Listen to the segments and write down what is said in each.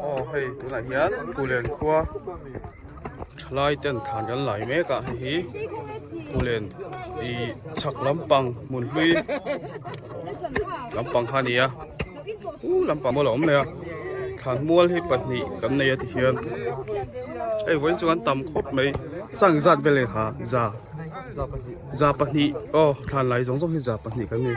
Aw hei tunah hian Phulen khua thalai ten thlan kan lai mek a hei hi Phulen ih chhak lampang hmun hlui lampang kha a ni a u lampang pawh a lo awm leh a thlan mual hi pahnih kan nei a tihian hei vawiin chu an tam khawp mai chang zat vel e kha za za pahnih aw thlan lai zawng zawng hi za pahnih kan ni.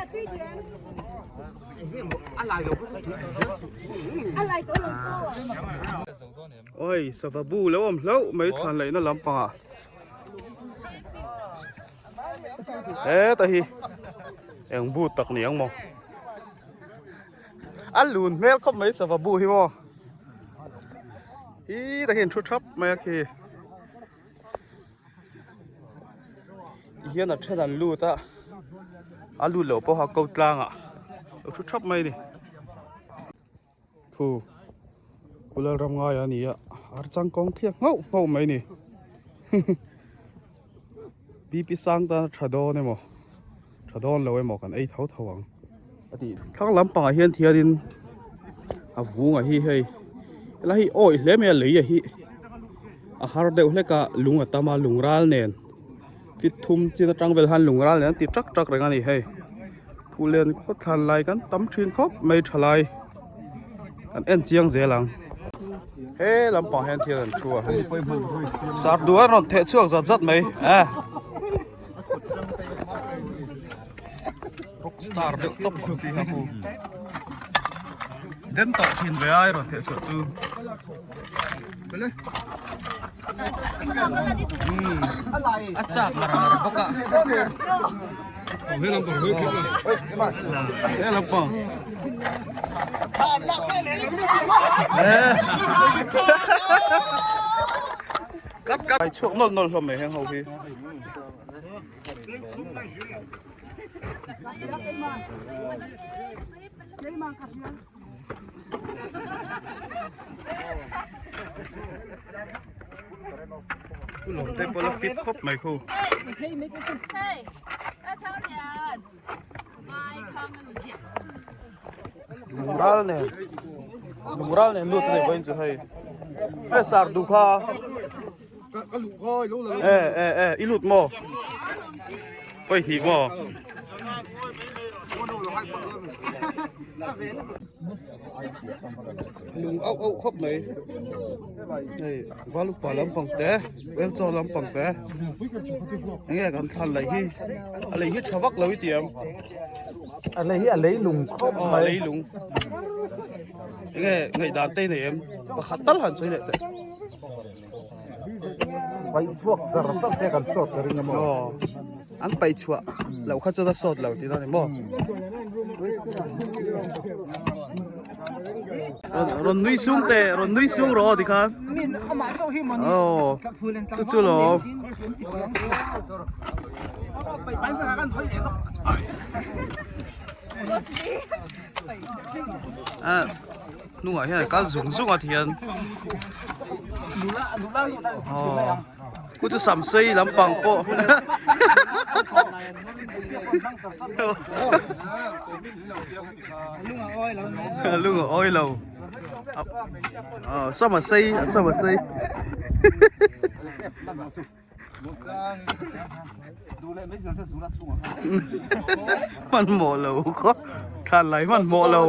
Oi sava bu lo awm hlauh mai thlan laihna lampangah heta hi eng bu tak ni ang maw a lun hmel khawp mai sava bu hi maw hi takin thu thap mai a khi. Tihian a then an lut a a lut loh pawha ko tlangah a thu thap mai a ni thu Pu Lalramngaia a ni a ar changkawng thliak nghauh nghauh mai a ni BP sang tan a tha dawn emaw tha dawn lo emaw kan ei tho tho ang a tih thlang lampangah hian thianin a vungah hi hei helai hi awih hle mai a lei a hi a har deuh hlek a lung a tam a lung ral nen fit thum chin atang vel han lung ral nen an ti tak tak reng a ni hei phulen khaw thlan lai kan tam thin khawp mai tha lai kan en chiang zel ang he lampang hian thil an thu a hei sar duh a rawn theh chhuak zat zat mai a. Rockstar deuh tawp ang chi kha khu den tawh thin ve a rawn theh chhuah chu a chak ngar ngar bawk a he lampang Kap chhuak nawlh nawlh hlawm mai heng ho hi. Lawm te pawh la fit khawp mai khu. Lungral nen lungral nen lut a ni vawiin chu hei he sar duh kha e e e i lut maw pawi hnih maw lung auh auh khawp mai hei valupa lampang te velchaw lampang te enge kan thlan lei hi a lei hi tha vak lo i ti ang a lei hi a lei lung khawp mai a lei lung enge ngaihdan te nei em pakhat tal han sawi leh teh paih chhuak zar zar se kan sawt ka ring a maw aw an paih chhuah loh kha chuan a sawt lo tihna a ni maw rawn nui sung teh rawn nui sung rawh aw tikhan aw chu chu lawm a hnungah hian a kal zung zung a tihian aw khu chu sam sei lampang pawh lung a awi lo aw sam a sei a sam a sei hmanhmawh lo khaw thlan lai hmanhmawh lo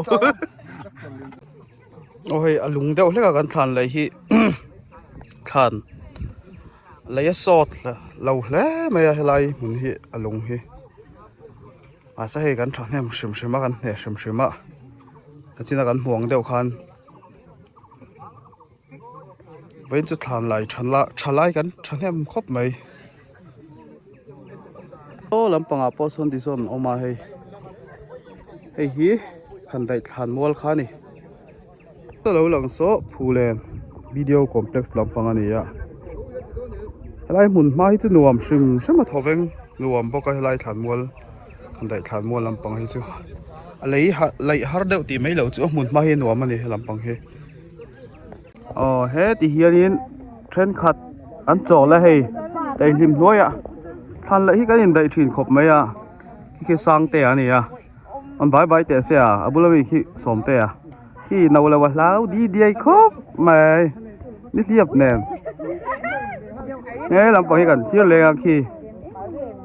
aw hei a lung deuh hlek a kan thlan lei hi thlan lei a sawt lo hle mai a helai hmun hi a lung hi mahse hei kan thahnem hrim hrim a kan hneh hrim hrim a nachina kan hmuh ang deuh khan. Vawiin chu thlan lai tha lai kan thahnem khawp mai aw lampangah pawh sawn ti sawn an awm a hei hei hi han daih thlan mual kha a ni a lo lang saw Phulen video complex lampang a ni a helai hmun hma hi chu nuam hrim hrim a thaw veng nuam bawk a helai thlan mual han daih thlan mual lampang hi chu a lei laih har deuh tih mai loh chu a hmun hma hi nuam a ni he lampang hi. Aw he ti hianin thenkhat an chawl a hei daihlim hnuaiah thlan leh hi kan indaih thin khawp mai a khi khi sang te a ni a an bai bai teh se a a bula mi khi sawm te a. Khi no lo a hlau di diai khawp mai ni hliap nen he lampang hi kan thlir leng a khi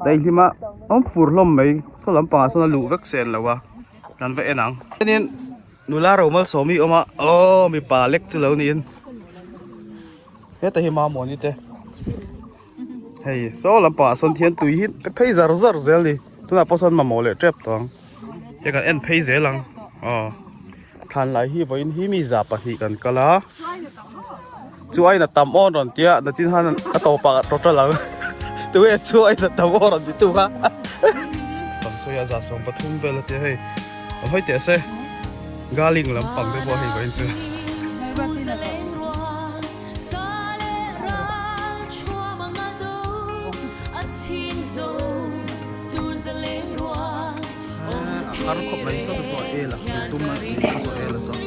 daihlim a awm fur hlawm mai saw lampangah sawn a luh vek sen lo a kan va en ang chuanin nula Romalsawmi awm a aw mipa lek chu lo niin heta hi mamawni te. Hei saw lampangah sawn thian tui hi pe phei zar zar zel ni tunah pawh sawn mamawh leh tep tawh ang hei kan en phei zel ang aw thlan lai hi vawiin hi mi za pahnih kan kal a chu aiin a tam awn rawn tia nachin han a tawpah total ang tunge chu aiin a tam awn rawn ti tu kha kan sawi a za 13 vel a tia hei an hawi teh se galing lampang te pawh hei vawiin chu. Har khawp mai saw te pawh el a in tum a in tum pawh el a saw.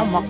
A mak.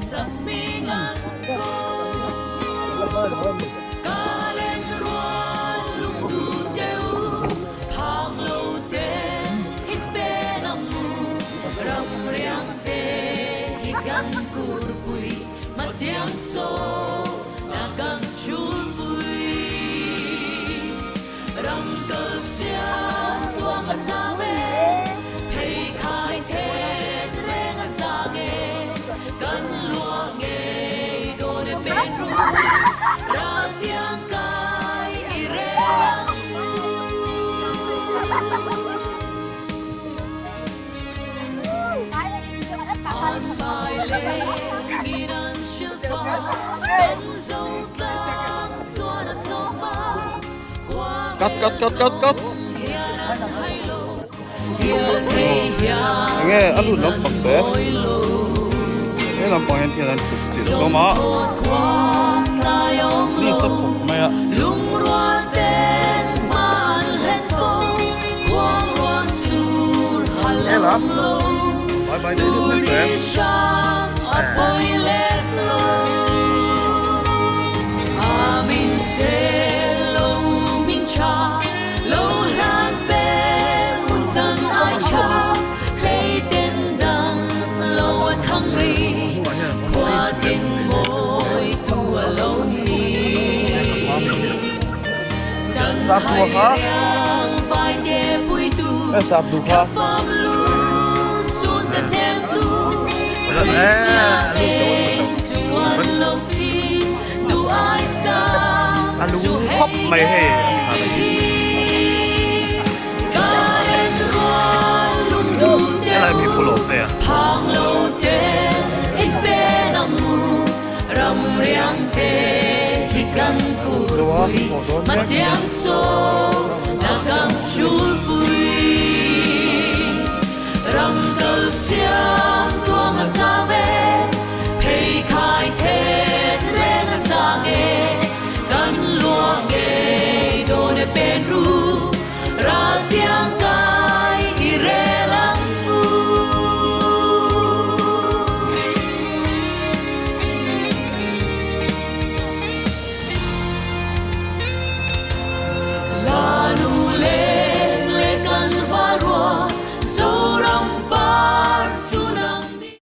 Cut cut cut cut cut. Enge a lut lampang te. He lampang hian hian an thut chilh hlawm a. Ni sa khawp mai a. Ela. Bye bye dei lut mek em. Sap duh kha e sap duh kha a lung khawp mai hei a tha hi helai mi pawlawh te a